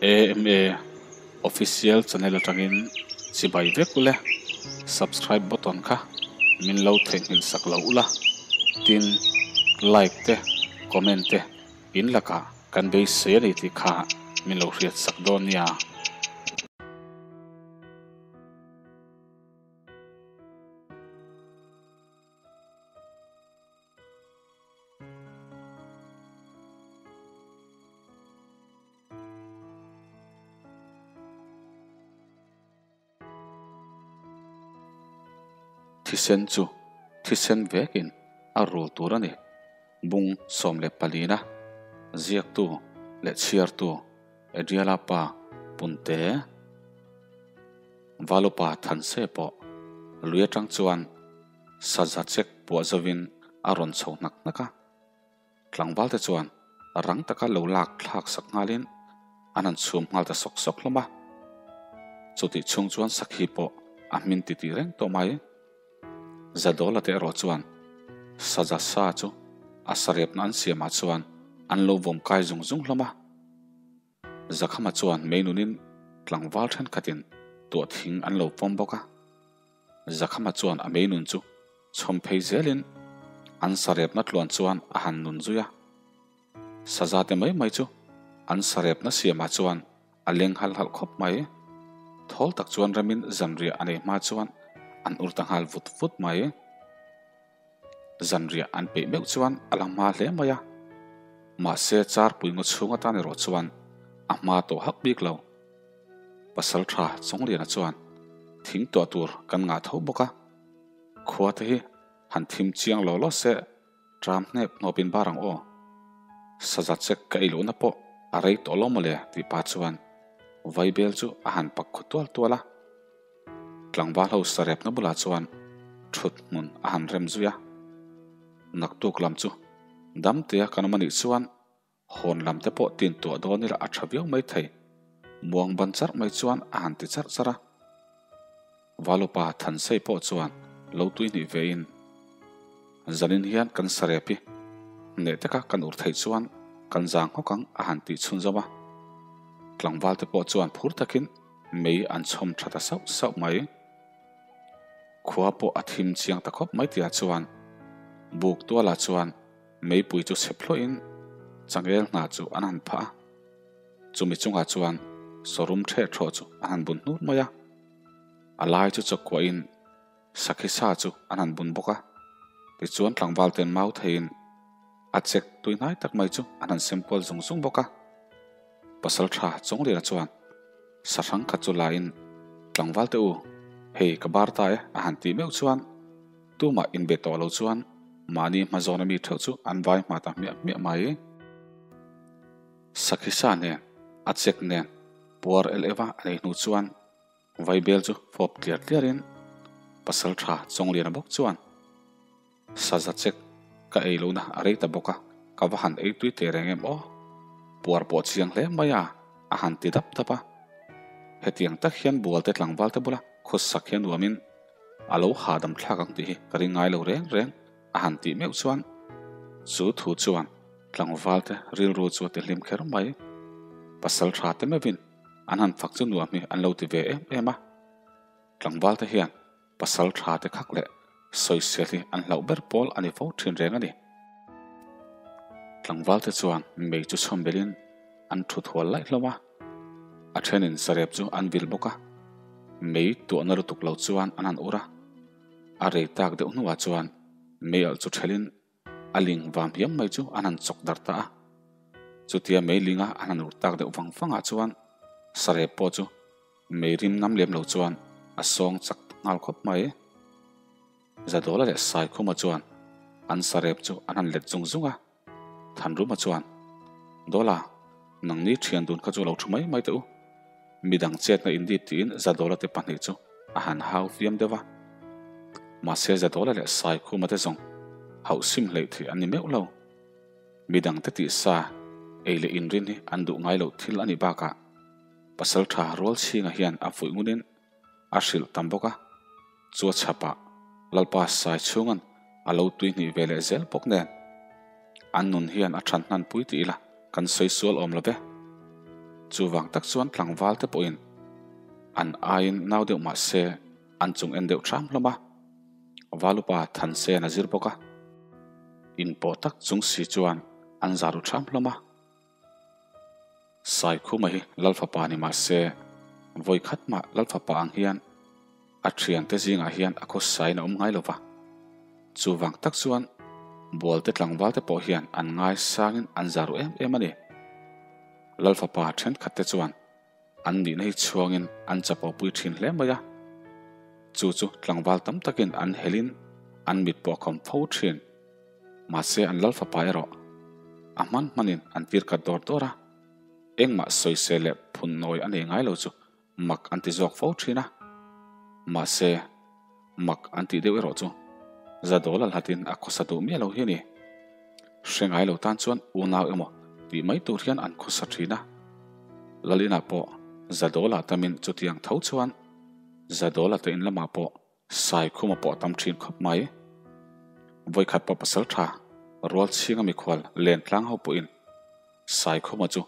AMA Official channel atangin chibai vek ule, subscribe button kha min lo theihnghilh sak lo ula, tin like te comment te in lakah kan beisei a ni tih kha min lo hriat sak dawn nia. Thisen chu thisen vekin a rul tur a ni. Bung 14-a ziaktu leh chhiartu Adriala pa Punte Valupa Thanse pawh lui atang chuan saza chek puah zovin a rawn chho hnak hnak a. Tlangval te chuan rang taka lo lak thlak sak nghalin an han chhum nghal ta sawk sawk hlawm a. Chutih chhung chuan sakhi pawh a hmin titih reng tawh mai. Zadawla te erawh chuan saza sa chu a sarepna an siamah chuan an lo vawm kai zung zung hlawm a. Zakhama chuan meinunin tlangval thenkhatin tuah thing an lo pawm bawk a. Zakhama chuan a meinun chu chhawm phei zelin an sarepna tluan chuan a han nun zui a. Saza te mai mai chu an sarepna siamah chuan a leng halh halh khawp mai. Thawl tak chuan ramin zanriah a nei hma chuan an ur ta nghal vut vut mai. Zanriah an peih meuh chuan a la hma hle mai a. Mahse char pui ngaw chhung atan erawh chuan a hma tawh hak bik lo. Pasal tha Chawngliana chuan thing tuah tur kan ngah tho bawk a. Khua te hi han thim chiang law law se tram hnep hnawpin bar ang aw. Saza chek ka ei lohna pawh a rei tawh lo mawle tih pa chuan vaibel chu a han pak khu tual tual a. Tlangval ho sarepna bulah chuan thut hmun a han rem zui a. Naktuk lam chu damtea kan awm a nih chuan hawn lam te pawh tin tuah dawn ila a tha viau mai thei. Muang ban charh mai chuan a han ti charh charh a. Valupa Thansei pawh chuan lo tui hnih vein zanin hian kan sarep hi hneh taka kan ur theih chuan kan zang hawk ang a han tih chhunzawm a. Tlangval te pawh chuan phur takin Mei an chhawm tha ta sauh sauh mai. Khua pawh a thim chiang ta khawp mai tihah chuan buk tualah chuan meipui chu chhe phluahin changel hna chu an han phah a. Chumi chungah chuan sawrum ṭheh ṭhawh chu an han bun hnur mai a. A lai chu chawkkuahin sakhi sa chu an han bun bawk a. Tichuan tlangval ten mau theiin a chek tui hnai tak mai chu an han sem kual zung zung bawk a. Pasal tha Chawngliana chuan sahrang khat chu laiin tlangval te u, hei ka bar ta e a han tih meuh chuan tumah inbe tawh lo chuan mahni hmazawna mi theuh chu an vai hma ta hmiah hmiah mai. Sakhi sa nen a chek nen puar el eva a nei hnu chuan Vaibel chu fawp tliar tliarin pasal tha Chawngliana bawk chuan Saza chek ka ei lohna a rei ta bawk a, ka va han ei tui teh reng em aw? Puar pawh chiang hle mai a, a han ti dap dap a. Hetiang tak hian bualte tlangvalte bula khawsak hian nuamin a lo hahdam thlak ang tih hi ka ring ngai lo reng reng a han tih meuh chuan chu thu chuan tlangvalte rilru chu a ti hlim kher mai. Pasal tha te meuhin an han fak chu nuam hi an lo ti ve em em a. Tlangvalte hian Pasal tha te khak leh sawisel hi an hlauh ber pawl a ni fo thin reng a ni. Tlangval te chuan mei chu chhawm belin an thut hual laih hlawm a, a thenin sarep chu an vil bawk a, mei tuahna lutuk lo chuan an han ur a, a rei tak deuh hnuah chuan mei alh chu thelin A ling vam hiam mai chu an han chawk darh ta a. Chutia mei linga an han ur tak deuh vang vangah chuan sarep pawh chu mei rim ngam lem lo chuan a sawng chak nghal khawp mai. Zadawla leh Saikhuma chuan an sarep chu an han let zung zung a. Thanruma chuan, Dawla, nangni thian dun kha chu lo thu mai mai teh u. Midang chetna in dip tiin Zadawla te pahnih chu a han hau fiam deuh a. Mahse Zadawla leh Saikhuma te zawng hauh sim hleih theih an ni meuh lo. Midang te tih sa ei leh inrin hi an duh ngai loh thil a nih bakah pasal tha Rualchhinga hian a fuih ngunin a hrilh tam bawk a. Chu a chhapah Lalpa Saichhunga'n a lo tui hnih ve leh zel bawk nen an nun hian a than hnan pui tih ila kan sawi sual awm lo ve. Chuvang tak chuan tlangval te pawhin an aiin nau deuh mah se an chung en deuh ṭham hlawm a. Valupa Thansen a zir bawk a. Inpawh tak chung si chuan an za ru ṭham hlawm a. Saikhuma hi Lalfapa ni mah se, vawi khat mah Lalfapa ang hian a thiante zingah hian a khawsain a awm ngai lo va. Chuvang tak chuan Bualte tlangvalte pawh hian an ngaisangin an za ru em em a ni. Lalfapa thenkhatte chuan an nihna hi chhuangin an chapopui thin hle mai a. Chu chu tlangval tam takin an helin an mit pawh a khawm fo thin. Mahse an Lalfapa erawh a hman hmanin an tir kat dawr dawr a, engmah sawisel leh phun nawi a nei ngai lo chu mak an ti zawk fo thin a. Mahse mak an tih deuh erawh chu Zadawla hlatin a khawsa duh miah lo hi a ni. Hre ngai lo tan chuan unau emaw tih mai tur hian an khawsa thin a. Lalina pawh Zadawla tamin chutiang tho chuan Zadawla te in lamah pawh Saikhuma pawh a tam thin khawp mai. Vawikhat pawh pasal tha Rualchhinga mikhual len tlang ho pawhin Saikhuma chu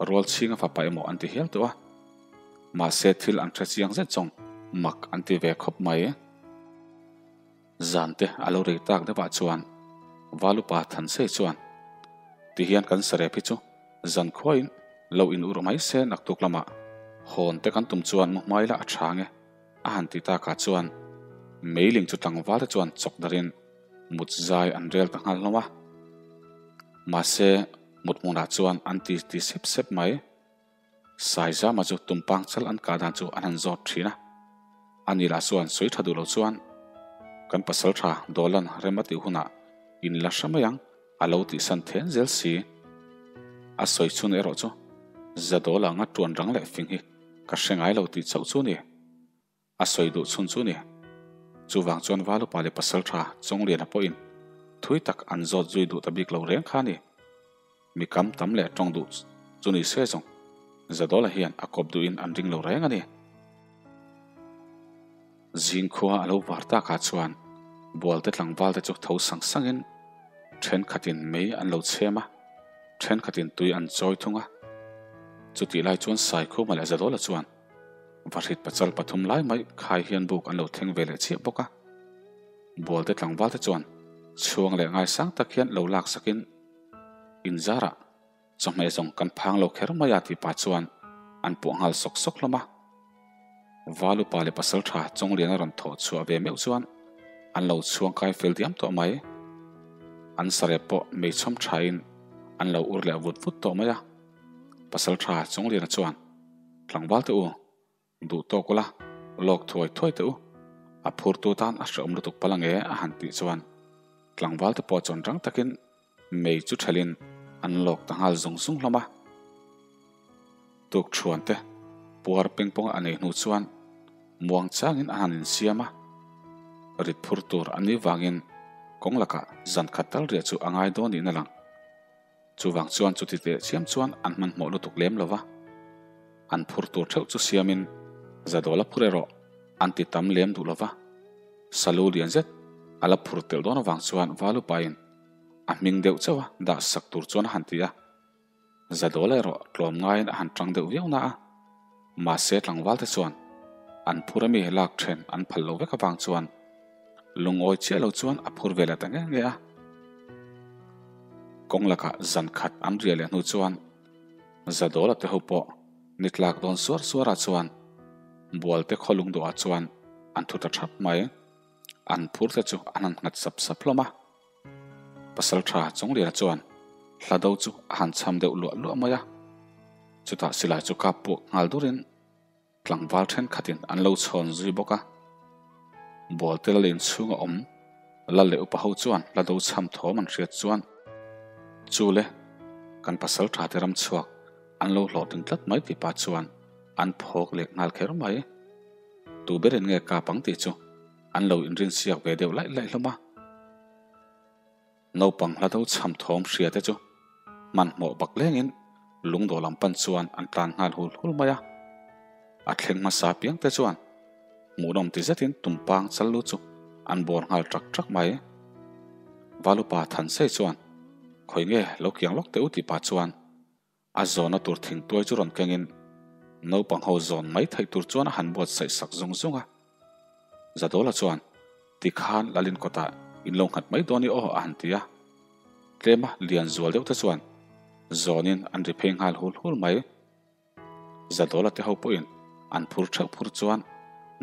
Rualchhinga fapa emaw an ti hial tawh a. Mahse thil an hre chiang zet zawng mak an ti ve khawp mai. Zante a lo rei tak deuhah chuan Valupa Thansei chuan tihian kan sarep hi chu zankhuain lo in ur mai se naktuk lamah hawn te kan tum chuan mu hmai la a tha nge. A han ti takah chuan meiling chu tlangval te chuan chawk darin mut zai an rel ta nghal hlawm a. Mahse mut hmunah chuan an ti ti sep sep mai. Saizama chu tumpang chal an kah dan chu an han zawt thin a. Ani lah chuan sawi tha duh lo chuan kan pasal tha Dawlan rem a tih hunah in la hre mai ang a lo tihsan then zel si. A sawi chhun erawh chu Zadawla anga tuan rang leh fing hi ka hre ngai lo tih chauh chu ni. A sawi duh chhun chu ni. Chuvang chuan Valupa leh pasal tha Chawngliana pawhin thui tak an zawt zui duh ta bik lo reng kha ni. Mi kam tam leh tawng duh chu ni se zawng Zadawla hian a kawp duhin an ring lo reng a ni. Zingkhua a lo var takah chuan Bualte tlangvalte chu tho sang sangin thenkhatin mei an lo chhem a, thenkhatin tui an chawi thung a. Chutih lai chuan Saikhuma leh Zadawla chuan Vahrit pachal pathum lai mai khai hian buk an lo thleng ve leh chiah bawk a. Bualte tlangvalte chuan chhuang leh ngaisang tak hian lo laksakin inzarah Chawhmeh zawng kan phang lo kher mai a tih pah chuan an puah nghal sawk sawk hlawm a. Val upa leh pasal tha Chawnglian a rawn thawh chhuah ve meuh chuan an lo chhuang kai fel diam tawh mai. An sarep pawh meichhawm thain an lo ur leh vut vut tawh mai a. Pasal tha Chawngliana chuan, Tlangval te u, Duh tawk ula, lawk thuai thuai teh u. A phurtu tan a hrehawm lutuk palh ange a han tih chuan tlangval te pawh chuan rang takin mei chu thelin an lawk ta nghal zung zung hlawm a. Tuk thuan te puar pengpawng a nei hnu chuan muang changin a han insiam a. Rit phur tur an nih vangin kawng lakah zan khat tal riah chu a ngai dawn niin a lang. Chuvang chuan chuti teh chiam chuan an hmanhmawh lutuk lem lo va, an phur tur theuh chu siamin Zadawla phur erawh an ti tam lem duh lo va. Salu lian zet a la phur telh dawn avang chuan Valupain a hming deuh chauh a dah sak tur chuan a han ti a. Zadawla erawh tlawm ngaiin a han tang deuh viau na a, mahse tlangvalte chuan an phur ami lak then an phal lo vek avang chuan Lungawi chiah lo chuan a phur ve leh ta nge nge a. Kawng lakah zan khat an riah leh hnu chuan Zadawla te ho pawh ni tlak dawn suar suarah chuan Bualte khaw lungduhah chuan an thu ta thap mai. An phur te chu an han nghat sap sap hlawm a. Pasaltha Chawngliana chuan hlado chu a han cham deuh luah luah mai a. Chutah silai chu kap puak nghal durin Tlangval thenkhatin an lo chhawn zui bawk a, Bualte la len chhunga awm lal leh upa ho chuan la do chham thawm an hriat chuan chu le kan pasal tha te ram chhuak an lo hlawhtling tlat mai tih pah chuan an phawk leh nghal kher mai. Tu berin nge kap ang tih chu an lo inrinsiak ve deuh laih laih hlawm a. Naupang hla do chham thawm hria te chu hmanhmawh bak lengin lungdawh lam pan chuan an tlan nghal hul hul mai a. A thleng hmasa piang te chuan hmuhnawm ti zetin tumpang chal lu chu an bawr nghal trak trak mai. Valupa Thansei chuan, Khawi nge lo kiang lawk teh u tih pah chuan. A zawna tur thingtuai chu rawn kengin naupang ho zawn mai theih tur chuan a han buatsaih sak zung zung a. Zadawla chuan, Tikhan Lalin kawtah in lo nghat mai dawn i aw a han ti a. Tlema lian zual deuh te chuan zawnin an ri phei nghal hul hul mai. Zadawla te ho pawhin an phur theuh phur chuan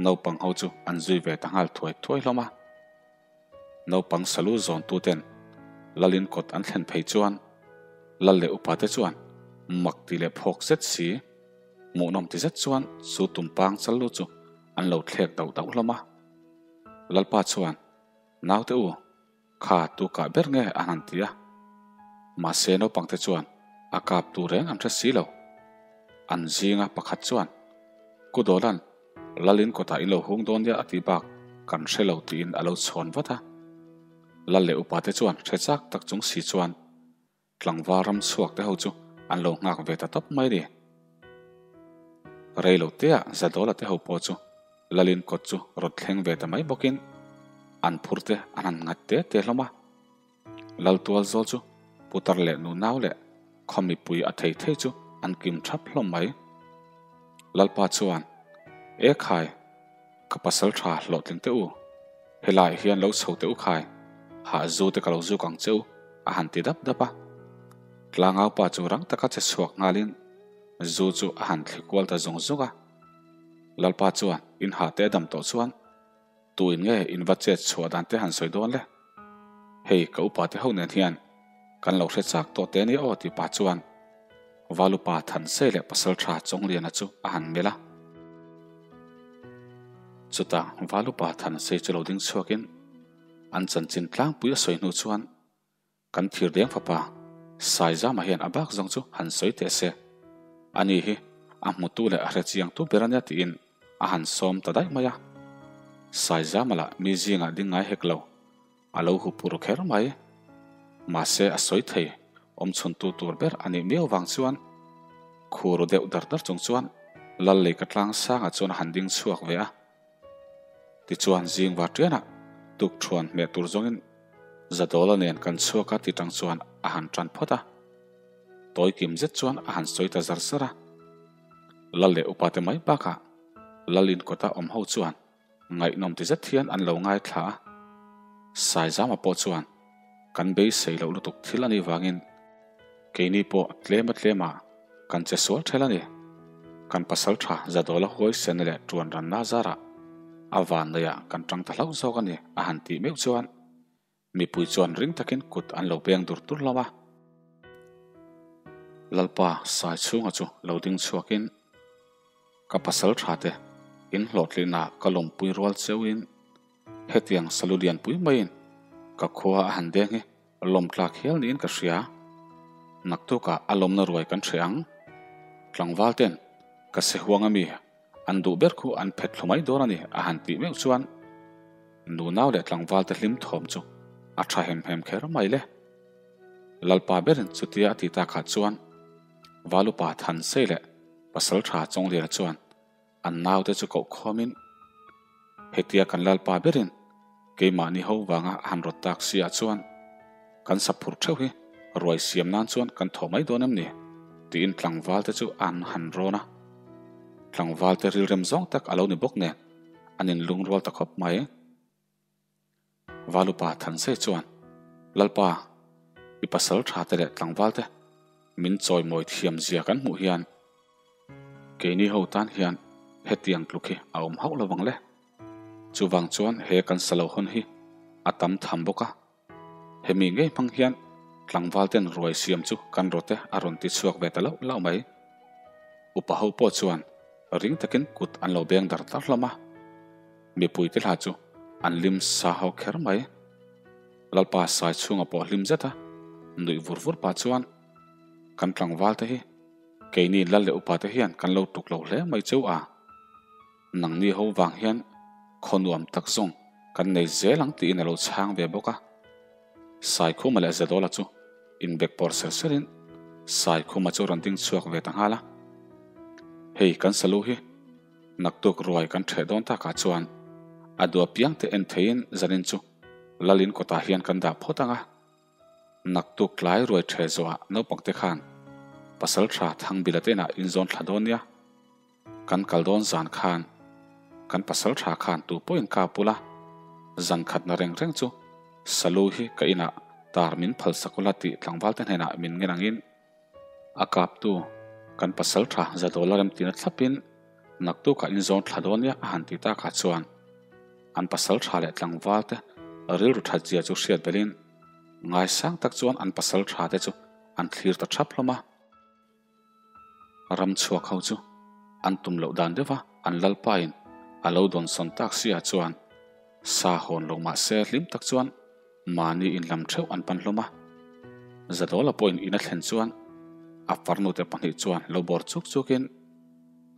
naupang ho chu an zui ve ta nghal thuai thuai hlawm a. Naupang salu zawntu ten Lalin kawt an thlen phei chuan Lal leh upa te chuan mak ti leh phawk zet si, hmuhnawm ti zet chuan chu tumpang chal lu chu an lo thlek dauh dauh hlawm a. Lalpa chuan, Naute u, Kha tu kah ber nge a han ti a. Mahse naupangte chuan a kap tu reng an hre si lo. An zinga pakhat chuan, Ku Dawlan, Lalin kawtah in lo hung dawn nia a ti bak kan hre lo tiin a lo chhawn vat a. Lal leh upate chuan hre chak tak chung si chuan Tlangval ram chhuak te ho chu an lo nghak ve ta tawp mai ni. Rei lo teah Zadawla te ho pawh chu Lalin kawt chu rawn thleng ve ta mai bawkin an phur te an han nghat te te hlawm a. Lal tual zawl chu putar leh nu nau leh khaw mipui a thei thei chu an kim thap hlawm mai. Lalpa chuan, E khai! Ka pasal tha hlawhtling teh u, helaiah hian lo chho teh u khai, hah zu te ka lo zuk ang che u, a han ti dap dap a. Tlangau pa chu rang taka che chhuak nghalin zu chu a han thli kual ta zung zung a. Lalpa chuan in hah te a dam tawh chuan tuin nge in va chet chhuah dan te han sawi dawn le? Hei ka upa te ho nen hian kan lo hre chak tawh te nia aw ti pa chuan Valupa Thansei leh Pasalṭha Chawngliana chu a han melh a. Chutah Valupa Thansei chu lo ding chhuakin an chanchin tlangpui a sawi hnu chuan kan thirdeng fapa Saizama hian a bak zawng chu han sawi teh se, ani hi a hmutu leh a hrechiangtu ber ania tiin a han sawm ta daih mai a. Saizama lah mi zingah ding ngai hek lo. A lo hu pur kher mai. Mahse a sawi thei, awm chhuntu tur ber a nih miau vang chuan khuru deuh dar dar chung chuan Lal lei ka tlang sangah chuan a han ding chhuak ve a. Tichuan zing var tianah tuk thuan hmeh tur zawngin Zadawla nen kan chhuak a ti tang chuan a han tan phawt a. Tawi kim zet chuan a han sawi ta zar zar a. Lal leh upate mai bakah Lal inkawta awm ho chuan Ngaihnawm ti zet hian an lo ngaithla a, Saizama pawh chuan kan beisei loh lutuk thil a nih vangin keini pawh tlema tlema kan che sual ṭhel a ni. Kan pasal ṭha Zadawla huaisen leh ṭuan ranna zarah a vanneiah kan ṭang ta hlauh zawk a ni a han tih meuh chuan Mipui chuan ring takin kut an lo peng dur dur hlawm a. Lalpa sai chhunga chu lo ding chhuakin, Ka pasal tha te, in hlawhtlinah ka lawmpui rual cheuhin hetiang salu lianpui maiin ka khua a han deng hi lawmtlak hial niin ka hria. Naktukah a lawmna ruai kan hreh ang. Tlangval ten ka se huang ami An duh ber khu an phet thlu mai dawn a ni, a han tih meuh chuan nunau leh tlangvalte hlim thawm chu a tha hem hem kher mai le. Lalpa berin chutia a ti takah chuan Valupa Thansei leh Pasaltha Chawngliana chuan an naute chu koh khawmin hetia kan Lalpa berin keimahni ho vanga a han rawt tak si ah chuan kan saphur theuh hi ruai siam nan chuan kan thaw mai dawn em ni? tiin tlangvalte chu an han rawn a. Tlangvalte rilrem zawng tak a lo ni bawk nen an inlungrual ta khawp mai. Valupa Thansei chuan, Lalpa, i pasal tha te leh tlangvalte min chawimawi thiam zia kan hmuh hian keini ho tan hian hetiang tluk hi a awm hauh lovang le. Chuvang chuan he kan sa lo hawn hi a tam tham bawk a. Hemi ngei hmang hian tlangval ten ruai siam chu kan rawte a rawn ti chhuak ve ta lauh lauh mai. Upa ho pawh chuan ring takin kut an lo beng dar dar hlawm a. Mipui te hla chu an lim sa ho kher mai. Lalpa sai chhunga pawh hlim zet a nuih vur vur pah chuan kan tlangval te hi keini lal leh upa te hian kan lo tuk lo hle mai cheu a. Nangni ho vang hian khaw nuam tak zawng kan nei zel ang tiin a lo chhang ve bawk a. Saikhuma leh Zadawla chu inbek pawr ser serin Saikhuma chu rawn ding chhuak ve ta nghal a. Hei kan salu hi naktuk ruai kan ṭheh dawn takah chuan a dua piang te en theiin zanin chu Lalin kawtah hian kan dah phawt ang a. Naktuk tlai ruai ṭheh zawhah naupangte khan. Pasalṭha Thangbila te inah inzawn thla dawn nia. Kan kal dawn zan khan kan pasalṭha khan tu pawhin ka pul a, zan khatna reng reng chu Salu hi ka inah tar min phal sak ula tih tlangvalte hnenah min ngen angin a kaptu kan pasalṭha Zadawla remtina thlapin naktukah inzawn thla dawn nia a han ti takah chuan an pasalṭha leh tlangvalte rilru ṭhat zia chu hriat belhin ngaisang tak chuan an pasalṭha te chu an thlir ta ṭhap hlawm a. Ram chhuak ho chu an tum loh dan deuh a, an lalpain a lo dawnsawn tak si ah chuan sa hawn lo mah se hlim tak chuan mahni in lam theuh an pan hlawm a. Zadawla pawhin in a thlen chuan a farnute pahnih chuan lo bawr chuk chukin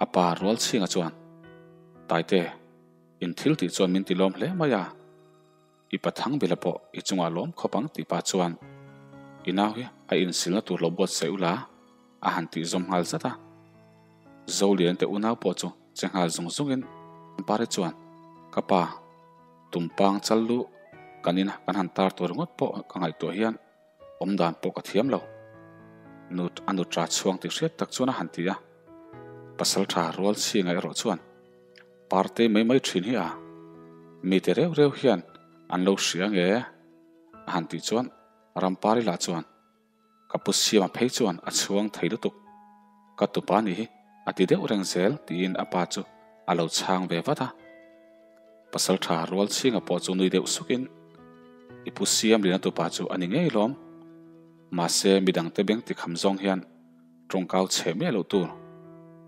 a pa Rualchhinga chuan, Taite, in thil tih chuan min ti lawm hle mai a. I pathang bila pawh i chungah lawm khawp ang tih pah chuan i nau hi a insilna tur lo buatsaih ula a han tih zawm nghal zat a. Zolian te unau pawh chu che nghal zung zungin Pari chuan ka pa tumpang chal lu kan ina kan han tar tur ringawt pawh ka ngaihtuah hian awmdan pawh ka thiam lo. Nut a nutra chhuang tih hriat tak chuan a han ti a. Pasaltha rual chhinga erawh chuan Parte mai mai thin hi a, mite reu reu hian an lo hria nge? a han tih chuan Rampari lah chuan, Ka pu Siama phei chuan a chhuang thei lutuk, ka tupa nih hi a ti deuh reng zel tiin a pa chu a lo chhang ve vat a. Pasaltha Rualchhinga pawh chu nui deuh sukin, I pu Siam lina tupa chu a ni ngei lawm, mahse midangte beng tikham zawng hian tawngkau chhe miah loh tur,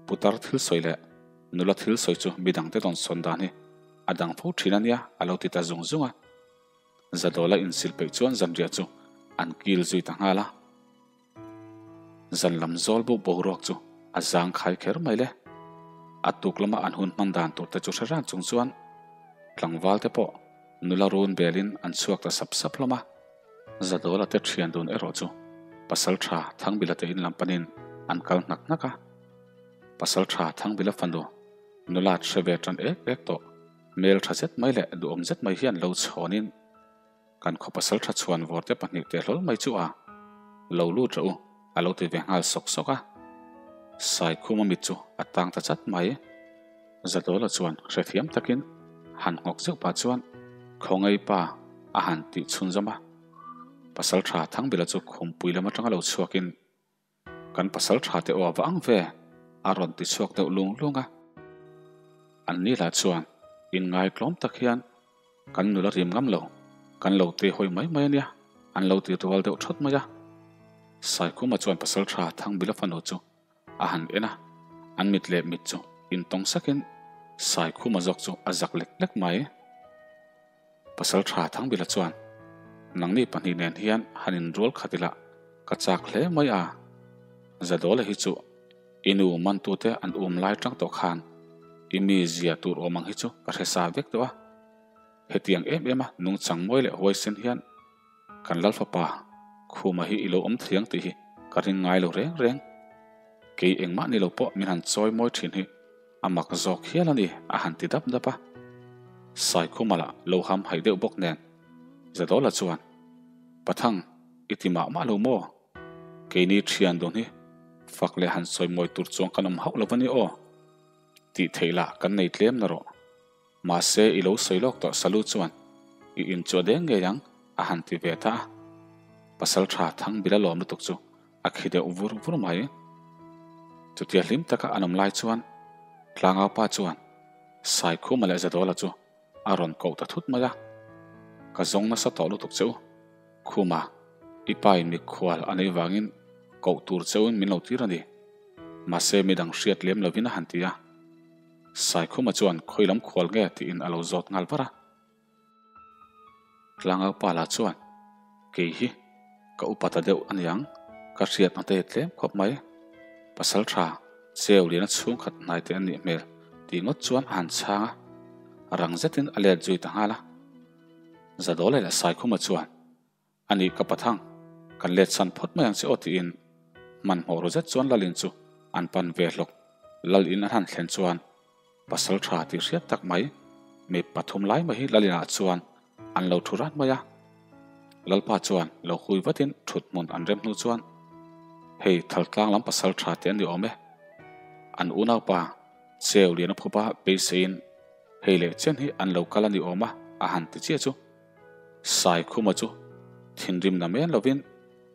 putar thil sawi leh Nula thil sawi chu midangte rawn sawn dan hi a dang fo thin a nia a lo ti ta zung zung a. Zadawla insil peih chuan zanriah chu an kil zui ta nghal a. Zan lam zawl buk boruak chu a zang khai kher mai le. A tuk lama an hun hman dan tur te chu hre ran chung chuan tlangval te pawh nula run belin an chhuak ta sap sap hlawm a. Zadawla te thian dun erawh chu pasaltha Thangbila te in lam panin an kal hnak hnak a. Pasal tha Thangbila fanu nula hre ve tan ek ek tawh, hmel tha zet mai leh duhawm zet mai hian lo chhawnin kan khaw pasal tha chhuan vawr te pahnih teh hlawl mai chu a lo lut rawh u a lo ti ve nghal sawk sawk a. Saikhuma mit chu a tang ta chat mai. Zadawla chuan hrethiam takin han nghawk zeuh pah chuan Khawngei pa a han tih chhunzawm a. Pasal tha Thangbila chu khumpui lam atanga lo chhuakin Kan pasal tha te aw va ang ve, a rawn ti chhuak deuh lung lung a. An ni lah chuan inngai tlawm tak hian kan nula rim ngam lo, kan lo te hawi mai mai a nia, an lo ti rual deuh thawt mai a. Saikhuma chuan pasal tha Thangbila fanu chu a han en a, an mit leh mit chu intawng sakin Saikhuma zawk chu a zak lek lek mai. Pasal tha Thangbila chuan, Nangni pahnih nen hian han inrual khat ila ka chak hle mai a, Zadawla hi chu i nu mantute an um lai tang tawh khan i mi zia tur awm ang hi chu ka hre sa vek tawh a, hetiang em em a nungchang mawi leh huaisen hian kan Lalfapa Khuma hi i lo awm thei ang tih hi ka ring ngai lo reng reng. Kei engmah ni lo pawh min han chawi mawi thin hi A mak zawk hial a ni, a han ti dap dap a. Saikhuma lah lo ham haih deuh bawk nen Zadawla chuan, Pathang, i ti mah mah lo maw? Keini thian dun hi fak leh han sawi mawi tur chuang kan awm hauh lo va ni aw. Tih theih lah kan nei tlem na rawh. Mahse i lo sawi lawk tawh Salu chuan, I in chu a deng ngei ang, a han ti ve ta a. Pasal tha Thangbila lawm lutuk chu a khi deuh vur vur mai. Chutia hlim taka an awm lai chuan Tlangau pa chuan Saikhuma leh Zadawla chu a rawn koh ta thut mai a, Ka zawng nasa tawh lutuk che u, Khuma, i pa in mikhual a neih vangin koh tur cheuin min lo tir a ni. Mahse midang hriat lem lovin a han ti a. Saikhuma chuan khawi lam khual nge tiin a lo zawt nghal var a. Tlangau pa lah chuan, Kei hi ka upa ta deuh a niang, ka hriat na te tlem khawp mai. Pasal tha, cheu liana chhungkhat hnai te an nih hmel tih ngawt chuan a han chhang a, rang zetin a let zui ta nghal a. Zadawla leh Saikhuma chuan, A nih ka pathang, kan let san phawt mai ang che aw tiin hmanhmawh ru zet chuan Lalin chu an pan ve hlawk. Lalin an han thlen chuan pasal tha tih hriat tak mai mi pathum lai mai hi Lalinah chuan an lo thu rat mai a. Lalpa chuan lo hui vatin thut hmun an rem hnu chuan. Hei Thaltlang lam pasal tha te an ni awm e. An unaupa Cheu Liana phupa beiseiin hei leh chen hi an lo kal a ni awm a, a han ti chiah chu. Saikhuma chu thinrim na men lovin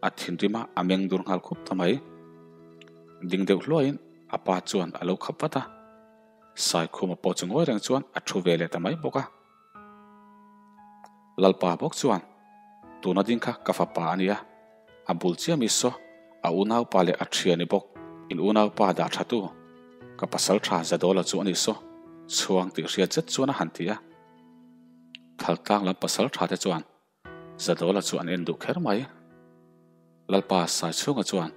a thinrim a, a meng dur nghal khup ta mai. Ding deuh hluaiin a pa chuan a lo khap vat a. Saikhuma pawh chu ngawi reng chuan a thu ve leh ta mai bawk a. Lalpa bawk chuan, Tuna ding kha ka fapa a nia, a bul chiah mi saw, a unaupa leh a thian i bawk, in unaupa dah tha tu, ka pasal tha Zadawla chu a ni saw, chhuang tih hriat zet chuan a han ti a. Thaltlang lam pasal tha te chuan Zadawla chu an en duh kher mai. Lalpa Saichhunga chuan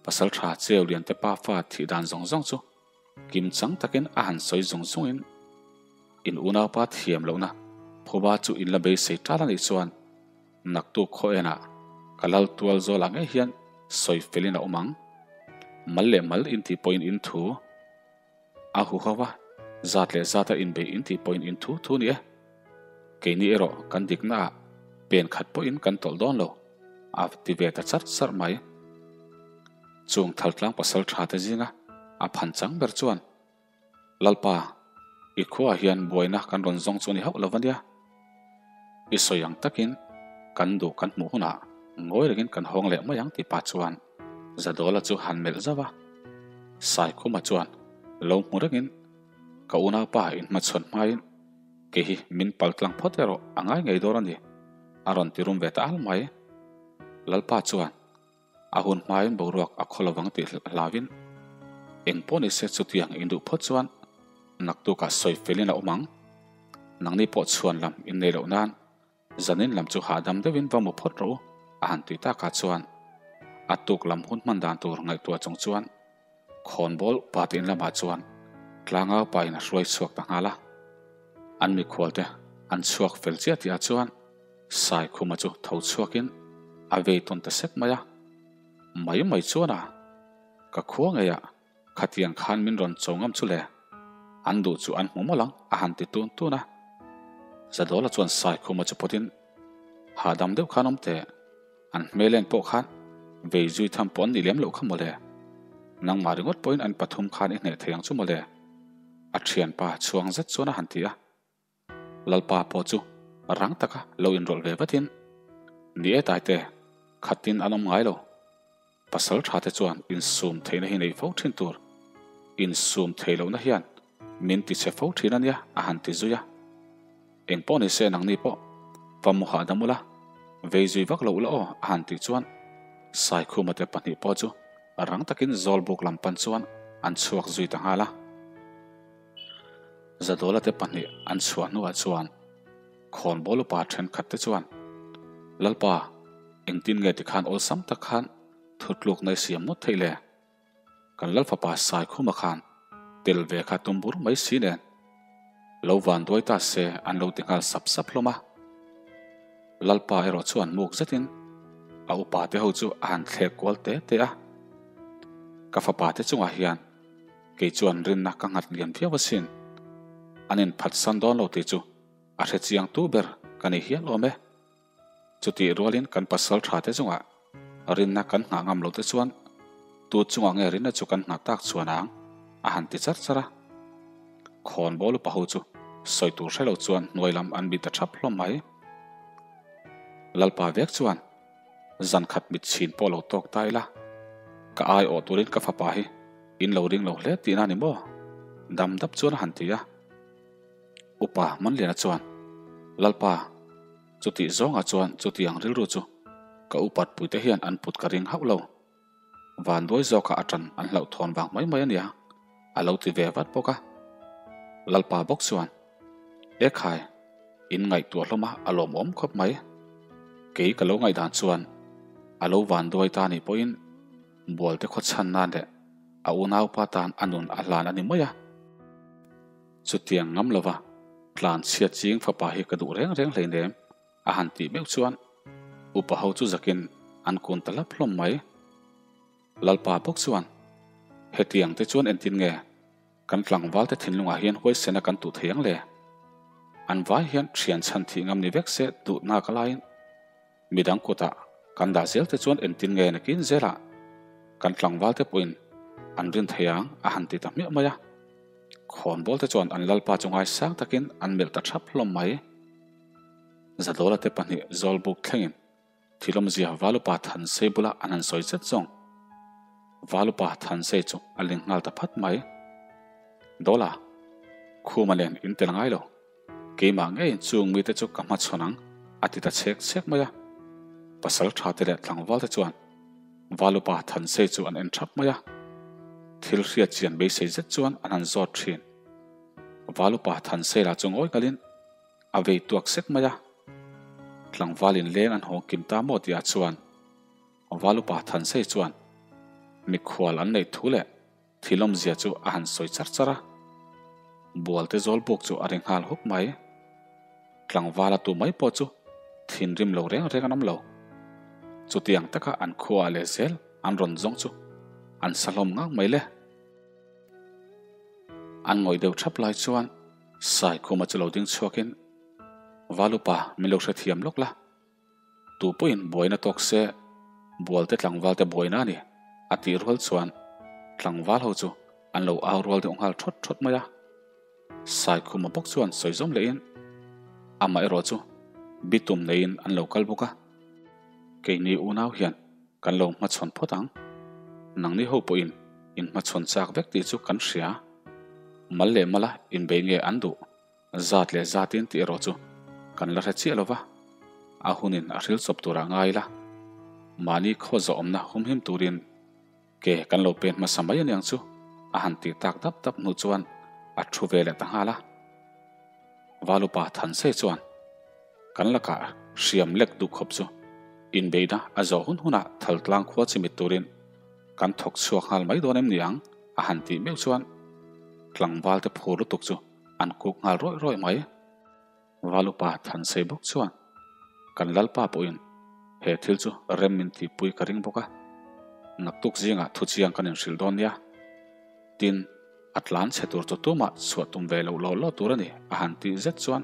pasal tha Cheu Liante pa fa thih dan zawng zawng chu Kim chang takin a han sawi zung zungin, In unaupa thiam lohna phuba chu in la beisei tal a nih chuan naktuk khaw enah ka lal tual zawlah ngei hian sawi felin a awm ang. Mal leh mal in tih pawhin in thu a hu ho a, zat leh zata inbeih in tih pawhin in thu thu ni e. Keini erawh kan diknaah pen khat pawhin kan tawlh dawn lo, a ti ve ta charh charh mai. Chung Thaltlang pasal tha te zinga a phan chang ber chuan, Lalpa, i khuaah hian buaina kan rawn zawng chu a ni hauh lo ania. I sawi ang takin kan duh kan hmuh hunah ngawi rengin kan hawng leh mai ang tih pah chuan Zadawla chu han melh zauh a. Saikhuma chuan lo hmu rengin, Ka unaupa inhmachhawn hmain kei hi min paltlang phawt erawh a ngai ngei dawn a ni, a rawn ti rum ve ta al mai. Lalpa chuan, A hun hmain boruak a khaw lovang tih hlauvin eng pawh ni se chutiang in duh phawt chuan naktukah sawi felin a awm ang. Nangni pawh chhuan lam in nei loh nan zanin lam chu hahdam deuhin va mu phawt rawh u a han tih takah chuan a tuk lam hun hman dan tur ngaihtuah chung chuan khawnbawl pat in lamah chuan tlangau pa in a hruai chhuak ta nghal a. An mikhualte an chhuak fel chiah tihah chuan Saikhuma chu tho chhuakin a vei tawn ta sek mai a, Mai mai chuan a, ka khua ngeiah khatiang khan min rawn cho ngam chu le, an duh chu an hmu mawlh ang a han ti tun tun a. Zadawla chuan Saikhuma chu pawtin, Hahdam deuh khan awm teh, an hmel en pawh khan vei zui tham pawh an nih lem loh kha mawle, nangmah ringawt pawhin an pathum khan i hneh thei ang chu mawle, a thianpa chhuang zet chuan a han ti a. Lalpa pawh chu rang taka lo inrawlh ve vatin, Ni e Taite, khatin an awm ngai lo. Pasal tha te chuan insum theihna hi nei fo thin tur. Insum theih lohna hian min ti chhe fo thin a nia a han ti zui a. Eng pawh ni se nangni pawh va mu hahdam ula, vei zui vak lo ula aw a han tih chuan Saikhuma te pahnih pawh chu rang takin Zawlbuk lam pan chuan an chhuak zui ta nghal a. Zadawla te pahnih an chhuah hnuah chuan khawnbawl upa thenkhat te chuan, Lalpa, engtin nge tikhan awlsam tak khan thutluk nai siam ngawt theih le? Kan Lalfapa Saikhuma khan tel ve kha tum bur mai si nen lo van duai ta se an lo ti nghal sap sap hlawm a. Lalpa erawh chuan muk zetin a upa te ho chu a han thlek kual te te a. Ka fapa te chungah hian Kei chuan rinna ka nghat lian viau asin. An inphatsan dawn lo tih chu a hre chiang tu ber ka ni hial awm e. Chutih rualin kan pasal tha te chungah rinna kan nghah ngam lo te chuan tu chungah nge rinna chu kan nghah tak chuan ang a han ti char char a. Khawnbawl upa ho chu sawi tur hre lo chuan hnuai lam an bih ta thap hlawm mai. Lalpa vek chuan Zan khat mit chhin pawh lo tawk ta ila, ka ai awh turin ka fapa hi in lo ring lo hle tihna ni maw? Dam dap chuan a han ti a. Upa Manliana chuan, Lalpa, chutih zawngah chuan chutiang rilru chu ka upat puite hian an put ka ring hauh lo. Vanduai zawkah a tan an hlauhthawn vang mai mai a nia, a lo ti ve vat bawk a. Lalpa bawk chuan, E khai, in ngaihtuah hlawm a, a lawmawm khawp mai. Kei ka lo ngaihdan chuan a lo vanduai ta nih pawhin Bualte khaw chhan nan leh a unaupa tan a nun a hlan a ni mai a. Chutiang ngam lova tlan chhiat ching fapa hi ka duh reng reng hleinem. A han tih meuh chuan upa ho chu zakin an kun ta lap hlawm mai. Lalpa bawk chuan, Hetiang te chuan entin nge kan tlangval te thinlungah hian huaisena kan tuh thei ang le? An vai hian thian chhan thih ngam ni vek se duhnak a laiin midang kutah kan dah zel te chuan entin nge nakin zelah? Kan tlangval te pawhin an rin thei ang a han ti ta hmiah mai a. Khawnbawl te chuan an lalpa chu ngaisang takin an melh ta thap hlawm mai. Zadawla te pahnih Zawlbuk thlengin Thilawmzia Valupa Thansei bula an han sawi zet zawng. Valupa Thansei chu a ling nghal ta phat mai. Dawla, Khuma nen in tel ngai lo. Keimah ngeiin chung mite chu ka hmachhawn ang, a ti ta chhek chhek mai a. Pasal tha te leh tlangval te chuan Valupa Thansei chu an en thap mai a. Thil hriat chian beisei zet chuan an han zawt thin. Valupa Thansei lah chu ngawi kalin a vei tuak sek mai a. Tlangvalin leng an hawng kim ta maw tihah chuan Valupa Thansei chuan mikhual an neih thu leh Thil awmzia chu a han sawi char char a, Bualte zawl buk chu a ri nghal huk mai. Tlangval a tu mai pawh chu thinrim lo reng reng an awm lo. Chutiang taka an khuaah leh zel an rawn zawng chu an sa hlawm ngang mai le. An ngawih deuh thap lai chuan Saikhuma chu lo ding chhuakin, Valupa min lo hrethiam lawk la, Tu pawhin buaina tawk se, Bualte tlangvalte buaina a ni, a tih rual chuan tlangval ho chu an lo au rual deuh nghal thawt thawt mai a. Saikhuma bawk chuan sawi zawm lehin, Amaherawh chu bitum neiin an lo kal bawk a, keini unau hian kan lo hmachhawn phawt ang. Nangni ho pawhin in hmachhawn chak vek tih chu kan hria. Mal leh mala inbei nge an duh? Zat leh zatin tih erawh chu kan la hre chiah lo va, a hunin a hril chawp turah ngai ila, mahni khaw zawhawmna humhim turin ke kan lo pen hmasa mai aniang chu a han tih tak dap dap hnu chuan a thu ve leh ta nghal a. Valupa Thansei chuan kan lakah hriam lek duh khawp chu inbeihna a zawh hun hunah Thaltlang khua chimit turin kan thawk chhuak nghal mai dawn em niang a han tih meuh chuan tlangval te phur lutuk chu An kuk nghal rawih rawih mai. Valupa Thansei bawk chuan kan Lalpa pawhin he thil chu rem min tihpui ka ring bawk a, naktuk zingah thuchiang kan inhrilh dawn nia. Tin, a tlan chhe tur chu tumah chhuah tum ve loh law law tur a ni a han tih zet chuan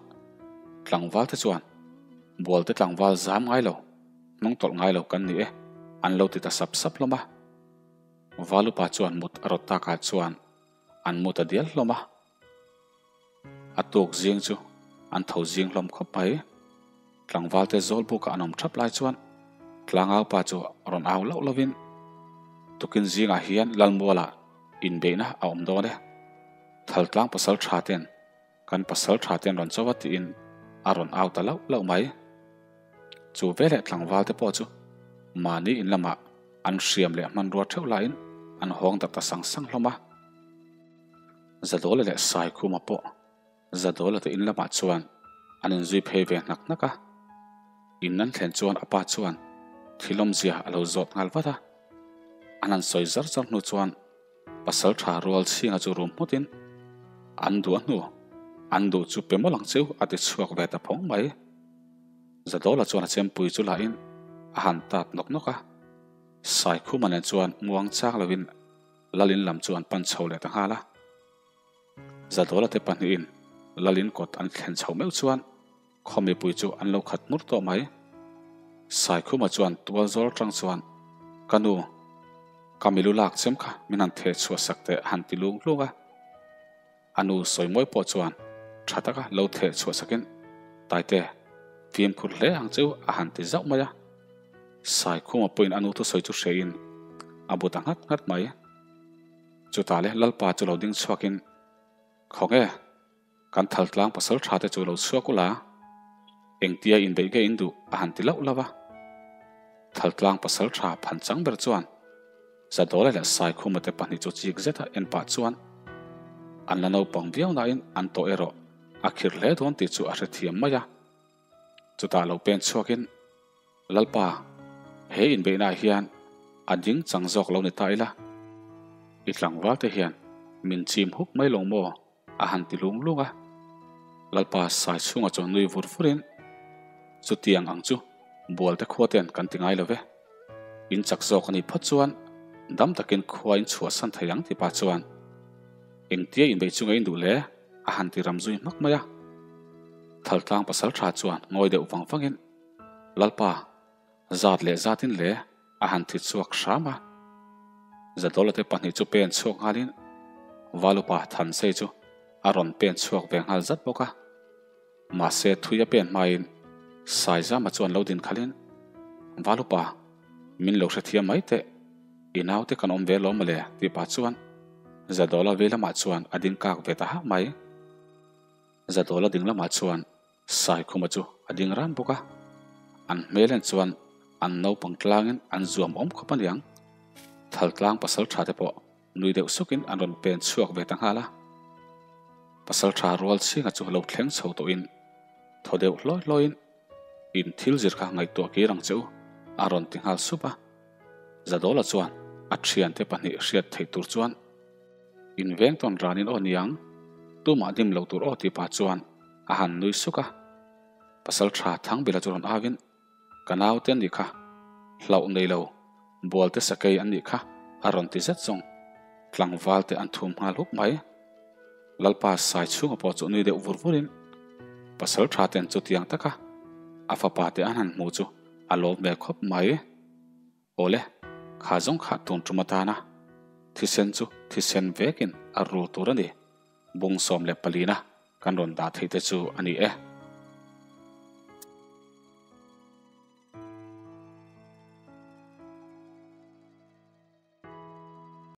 tlangval te chuan Bualte tlangval zam ngai lo, hnung tawlh ngai lo kan ni e an lo ti ta sap sap hlawm a. Valupa chuan mut a rawt takah chuan an mu ta dial hlawm a. A tuk zing chu an tho zing hlawm khawp mai. Tlangvalte zawl bukah an awm thap lai chuan tlangau pa chu rawn au loh lovin tukin zingah hian Lalmualah inbeihna a awm dawn e. Thaltlang pasal tha ten kan pasal tha ten rawn cho a tiin a rawn au ta loh loh mai. Chu veleh tlangvalte pawh chu mahni in lamah an hriam leh hmanrua theuh laiin an hawng darh ta sang sang hlawm a. Zadawla leh Saikhuma pawh Zadawla te in lamah chuan an inzui phei ve hnak hnak a. In an thlen chuan a pa chuan thil awmzia a lo zawt nghal vat a. An han sawi zar zar hnu chuan pasal tha rual chhinga chu rum hmutin an duh a hnu, an duh chu pe mawlh ang cheu a ti chhuak ve ta phawng mai. Zadawla chuan a chempui chu lahin a han tat nawk nawk a. Saikhuma nen chuan muang chang lovin Lalin lam chu an pan chho leh ta nghal a. Zadawla te pahnihin Lalin kawt an thlen chho meuh chuan khaw mipui chu an lo khat hmur tawh mai. Saikhuma chuan tual zawl tang chuan, Ka nu, ka milu lak chem kha min han theh chhuah sak teh a han ti lung lung a. A nu sawi mawi pawh chuan tha taka lo theh chhuah sakin, Taite, fimkhur hle ang cheu a han ti zauh mai a. Saikhuma pawhin a nu thusawi chu hrein a bu ta nghat nghat mai. Chutah le Lalpa chu lo ding chhuakin, Khawnge, kan thaltlang pasal tha te chu lo chhuak ula, engtia inbeih nge in duh a han ti lauh lauh a. Thaltlang pasal tha phan chang ber chuan Zadawla leh Saikhuma te pahnih chu chik zeta en pah chuan an la naupang viau nain an tawh erawh a khirh hle dawn tih chu a hrethiam mai a. Chutah lo pen chhuakin, Lalpa, he inbeihnaah hian a ding chang zawk lo ni ta ila, i tlangval te hian min chim huk mai lo maw? a han ti lung lung a. Lalpa sai chhungah chuan nui vur vurin, Chutiang ang chu Bualte khua ten kan ti ngai lo ve. In chak zawk a nih phawt chuan dam takin khua in chhuahsan thei ang ti pa chuan engtia inbeih chunga in duh le? a han ti ram zui hmak mai a. Thaltlang pasal tha chuan ngawi deuh vang vangin, Lalpa, zat leh zatin le a han thi chhuak hram a. Zadawla te pahnih chu pen chhuak nghalin Valupa Thansei chu a rawn pen chhuak ve nghal zat bawk a. Mahse thui a pen hmain Saizama chuan lo din khalhin, Valupa, min lo hrethiam mai teh, i naute kan awm ve lawm mawle tih pah chuan Zadawla vei lamah chuan a ding kak ve ta hak mai. Zadawla ding lamah chuan Saikhuma chu a ding ran bawk a, an hmel en chuan an naupang tlangin an zuam awm khawp aniang. Thaltlang pasal tha te pawh nui deuh sukin an rawn pen chhuak ve ta nghal a. Pasal tha rual chhinga chu lo thleng chho tawhin thaw deuh hlawi hlawiin in thil zir kha ngaihtuah kir ang che u a rawn ti nghal sup a. Zadawla chuan a thiante pahnih hriat theih tur chuan In veng tawn ranin aw niang, tumah dim lo tur aw tih pah chuan a han nui suk a. Pasal tha Thangbila chu rawn au in, Ka naute an nih kha, hlauh nei lo, bualte sakei an nih kha a rawn ti zet zawng. Tlangval te an thum nghal huk mai. Lalpa sai chhunga pawh chu nui deuh vur vur in, Pasal tha ten chutiang taka a fapa te an han hmu chu a lawm ve khawp mai. Awle, kha zawng kha tun tum atana thisen chu thisen vekin a rul tur a ni. Bung 14 na kan rawn dah theih te chu a ni e.